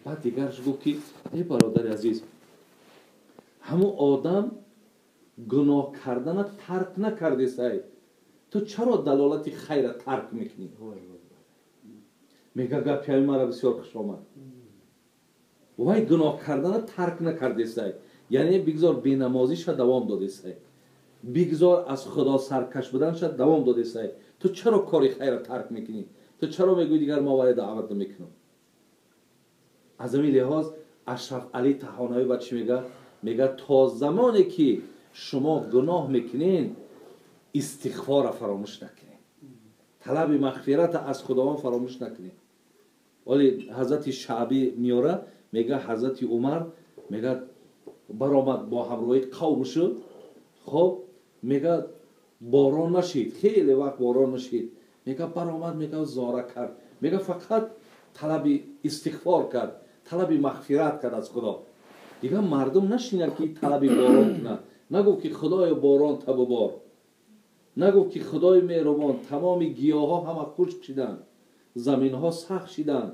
Баъд дигарш гуфт ки эй бародари азиз, ҳамун одам гуноҳ кардана тарк накардесай, ту чаро далолати хайра тарк мекунӣ? Мега гапи ҳами мара бисёр хуш омад. Вай гуноҳ кардана тарк накардесай, яъне бигзор бенамозиша давом додесай, бигзор аз худо саркаш буданша давом додесай, ту чаро кори хайра тарк мекунӣ? Ту чаро мегӯӣ дигар мо вале даъват намекунам? Аз ҳамин лиҳоз Ашраф Али Таҳонавӣ ба чӣ мега? Мега то замоне ки шумо гуноҳ мекунед, истиғфорро фаромӯш накунед, талаби мағфирата аз Худованд фаромӯш накунед. Вале ҳазрати Шаъбӣ меёра, мега ҳазрати Умар мега баромад бо ҳамроҳи қавм шуд. Хоб мега борон нашид, хеле вақт борон нашид. Мега баромад, мега зора кард, мега фақат талаби истиғфор кард, талаби мағфират кард аз Худо. Дигар мардум нашинад ки талаби борон кунад. Нагуфт ки Худоё борон табубор, нагуфт ки Худои меҳрубон тамоми гиёҳҳо ҳама хушк шиданд, заминҳо сахт шиданд,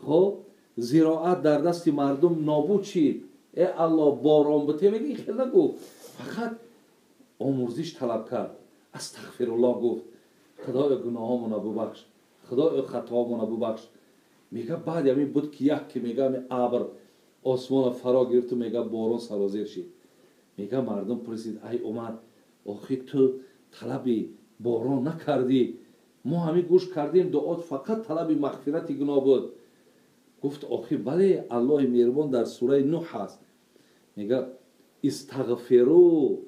хоб зироат дар дасти мардум нобуд шид, э Аллоҳ борон бите. Мега ин хел нагуфт, фақат омӯрзиш талаб кард, астағфируллоҳ гуфт, Худоё гуноҳҳомона бубахш, Худоё хатоҳомона бубахш. Мега баъди ҳамин буд ки як ки мега ҳамин абр осмона фаро гирифту мега борон сарозир шид. Мега мардум пурсид, ай Умар, охи ту талаби борон накардӣ, мо ҳамин гӯш кардем, дуот фақат талаби мағфирати гуноҳ буд. Гуфт охи бале, Аллоҳи меҳрубон дар сураи Нуҳ ҳаст, мега истағфиру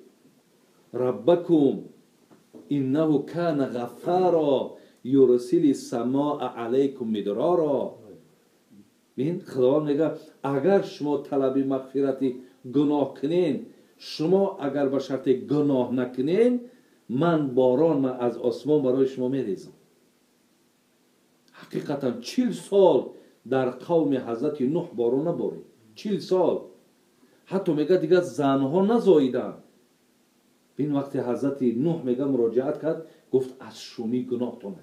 раббакум иннаҳу кана ғаффаро юрсили самоа алайкум мидроро. Бин, Худованд мега агар шумо талаби мағфирати гуноҳ кунед, шумо агар ба шарти гуноҳ накунед, ман борон аз осмон барои шумо мерезам. Ҳақиқатан 40 сол дар қавми ҳазрати Нуҳ борон наборид, 40 сол. Ҳатто мега дигар занҳо назоиданд. Бин, вақте ҳазрати Нуҳ мега муроҷиат кард, гуфт аз шумӣ гуноҳтон,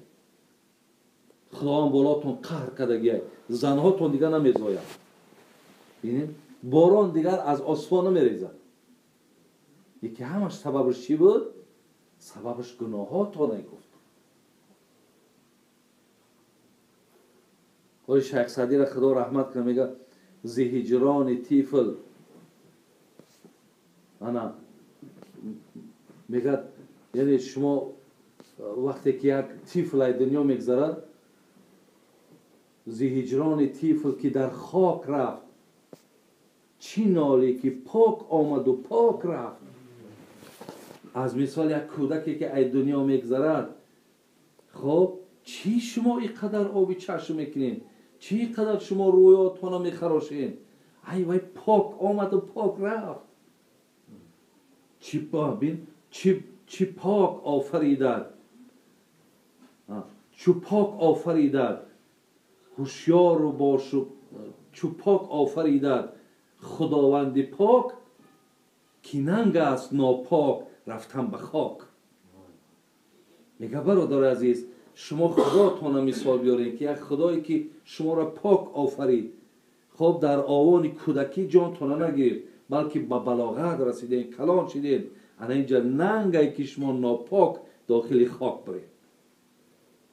Худованд болотон қаҳр кардагиай, занҳотон дигар намезояд. Бинед, борон дигар аз осмон намерезад. Яке ҳамаш сабабаш чӣ буд? Сабабаш гуноҳотон, гуфт. Ои Шайх Саъдиро Худо раҳмат кунад, мега зи ҳиҷрони тифл ана мега, яъне шумо вақте ки як тифл ай дунё мегзарад, зи ҳиҷрони тифл ки дар хок рафт, чӣ ноле ки пок омаду пок рафт. Аз мисол як кӯдаке ки ай дунё мегзарад, хоб чӣ шумо ин қадар оби чашм мекунед, чӣ қадар шумо рӯётона мехарошед? Ай вай пок омаду пок рафт. Чӣ бин, чӣ пок офаридад, чӯ пок офаридад ҳушёру бошу, чӯ пок офаридад Худованди пок, ки нанг аст нопок рафтан ба хок. Мега бародари азиз, шумо Худотона мисол биёред ки як Худое ки шуморо пок офарид, хоб дар овони кӯдакӣ ҷонтона нагирифт, балки ба балоғат расидем, калон шидем, ана инҷа нангае ки шумо нопок дохили хок биред.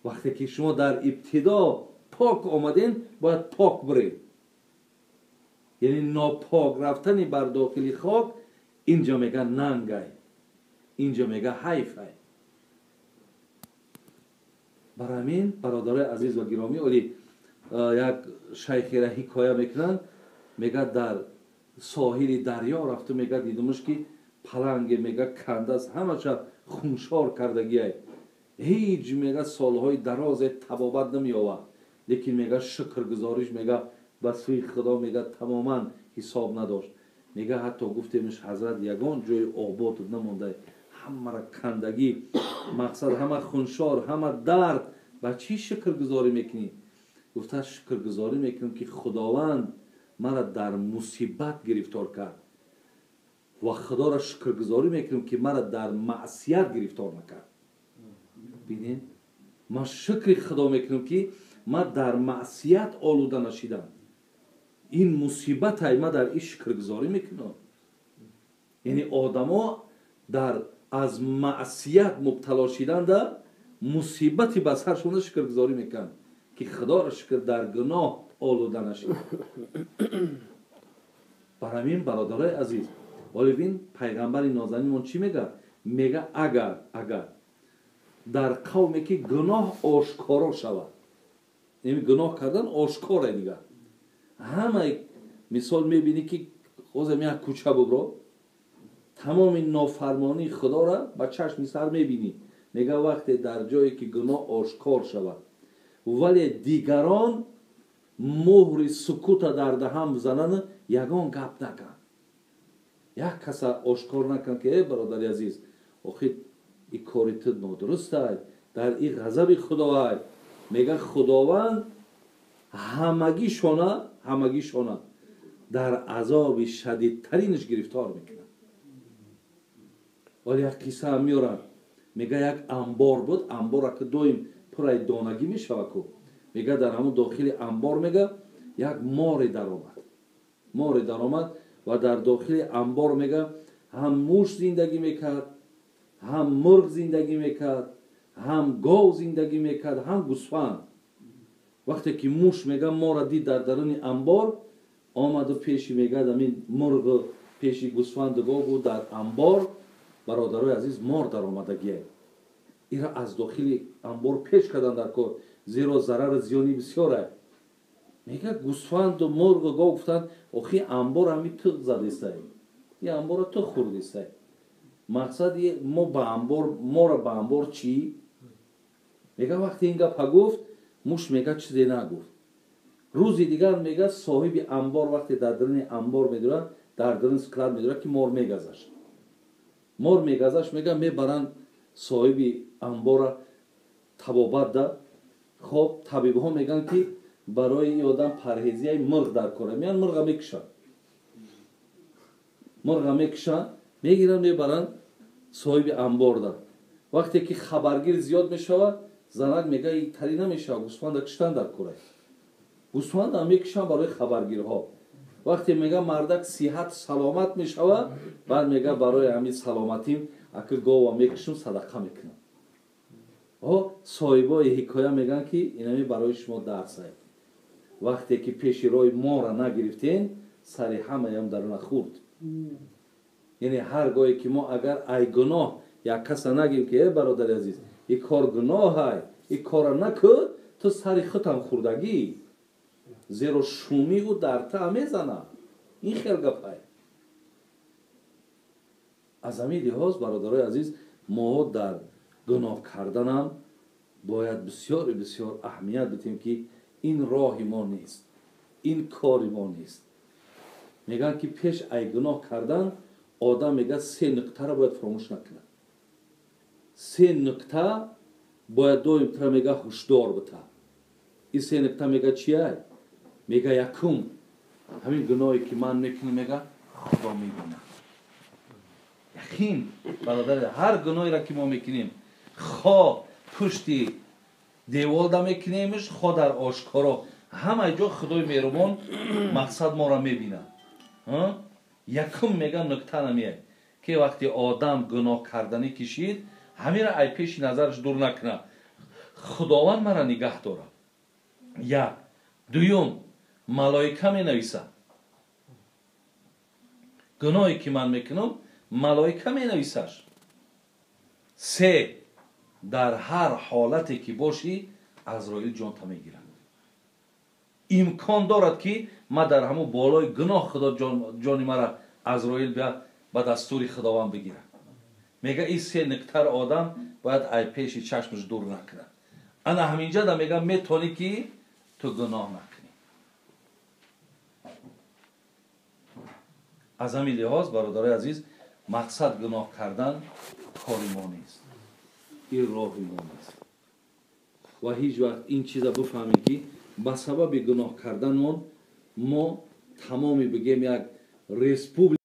Вақте ки шумо дар ибтидо пок омадем, бояд пок биред. Яъне нопок рафтани бар дохили хок инҷа мега нангай, инҷа мега ҳайфай. Бар ҳамин бародарои азиз ва гиромӣ, оли як шайхера ҳикоя мекунанд, мега дар соҳили дарё рафту мега дидумаш ки паланге мега кандааст, ҳамаша хуншор кардагиай, ҳеҷ мега солҳои дарозе табобат намеёвад, лекин мега шукргузориш мега ба сӯи Худо мега тамоман ҳисоб надошт. Мега ҳатто гуфтемш ҳазрат ягон ҷои обод намонда, ҳамара кандагӣ, мақсад ҳама хуншор, ҳама дард, ба чӣ шукргузорӣ мекунӣ? Гуфта шукргузорӣ мекунам ки Худованд мара дар мусибат гирифтор кард ва Худоро шукргузорӣ мекунам ки мара дар маъсият гирифтор накард. Бинед, Ман шукри худо мекунам, ки ман дар маъсият олуда нашидам. Ин мусибатай, ман дар ин шукргузорӣ мекунам. Яъне одамо дар аз маъсият мубтало шиданда мусибати ба саршонда шукргузорӣ мекунанд, ки худоро шукр дар гуноҳ олуда нашидам. Бар ҳамин бародарои азиз, вале бин пайғамбари нозанинмон чӣ мега? Мега агар дар қавме ки гуноҳ ошкоро шавад, яъне гуноҳ кардан ошкоре дигар. Ҳамаи мисол мебинӣ, ки ҳозир як кӯча бубро, тамоми нофармонии худоро ба чашми сар мебинӣ. Мега вақте дар ҷое ки гуноҳ ошкор шавад, вале дигарон муҳри сукута дар даҳан бизананд, ягон гап накан, як каса ошкор накан, ки э бародари азиз, охир и кори ту нодурустай, дар и ғазаби худоай. Мега худованд ҳамагишона дар азоби шадидтаринаш гирифтор мекунад. Вале як қисса ҳам меоранд. Мега як амбор буд, амбора ки доим пурай донагӣ мешава ку. Мега дар ҳамон дохили амбор мега як море даромад. Море даромад ва дар дохили амбор мега ҳам муш зиндагӣ мекард, ҳам мурғ зиндагӣ мекард, ҳам гов зиндагӣ мекард, ҳам гӯсфанд. Вақте ки муш мега мора дид дар даруни амбор, омаду пеши мега ҳамин мурғ, пеши гӯсфанду гову дар амбор, бародарои азиз, мор даромадагие. Ира аз дохили амбор пеш кардан дар кор, зеро зарару зиёни бисёре. Мега гӯсфанду мурғу гов гуфтанд, охи амбор ҳами ту задестай, и амбора ту хӯрдестай. Мақсад мо ба амбор, мора ба амбор чӣ? Мега вақте ин гапа гуфт, муш мега чизе нагуфт. Рӯзи дигар мега соҳиби амбор вақте дар даруни амбор медурад, дар даруни склад медурад, ки мор мегазаш. Мор мегазаш, мега мебаранд соҳиби амбора табобат да. Хоб табибҳо мегӯянд, ки барои ин одам парҳезияи мурғ дар кора. Меянд мурға мекушанд. Мурға мекушанд, мегиранд, мебаранд соҳиби амборда. Вақте ки хабаргир зиёд мешавад, занак мега тари намешавад, гӯсфанда куштан дар кора. Гӯсфанда мекушанд барои хабаргирҳо. Вақте мега мардак сиҳат саломат мешавад, баъд мега барои ҳамин саломатим аки гова мекушам, садақа мекунам. О соҳибои ҳикоя мегӯянд, ки инами барои шумо дарс ай. Вақте ки пеши роҳи мора нагирифтен, сари ҳамаям даруна хӯрд. Яъне ҳар гоҳе ки мо агар ай гуноҳ як каса нагирем, ки э бародари азиз, ин кор гуноҳай, ин корро накун, ту сари худам хӯрдагӣ, зеро шумиу дар та мезанад. Ин хел гапай. Аз ҳамин лиҳоз бародарои азиз, мо дар гуноҳ карданам бояд бисёри бисёр аҳамият бидиҳем, ки ин роҳи мо нест, ин кори мо нест. Мегӯянд, ки пеш ай гуноҳ кардан одам мега се нуктаро бояд фаромӯш накунад. Се нукта бояд доим тура мега ҳушдор бита. Ин се нукта мега чиай? Мега якум, ҳамин гуноҳе ки ман мекунам, мега худо мебинад. Яқин бародар, ҳар гуноҳеро ки мо мекунем, хо пушти деволда мекунемш, хо дар ошкоро, ҳама ҷо худои меҳрубон мақсад моро мебинад. Якум мега нукта намеяд, ки вақте одам гуноҳ карданӣ кишид, ҳамира ай пеши назараш дур накунад. Худованд мара нигаҳ дорад. Як. Дуюм, малоика менависад. Гуноҳе ки ман мекунам, малоика менависаш. Се, дар ҳар ҳолате ки бошӣ, Азроил ҷонта мегирад. Имкон дорад, ки ман дар ҳамон болои гуноҳ худо ҷони мара Азроил ба дастури худованд бигирад. Мега ин се нуктаро одам бояд ай пеши чашмаш дур накунад. Ана ҳаминҷа да мега метавонӣ, ки ту гуноҳ накунӣ. Аз ҳамин лиҳоз бародарои азиз, мақсад гуноҳ кардан кори мо нест, ин роҳи мо нест. Ва ҳеҷ вақт ин чиза бифаҳмем, ки ба сабаби гуноҳ карданмон мо тамоми бигем як республика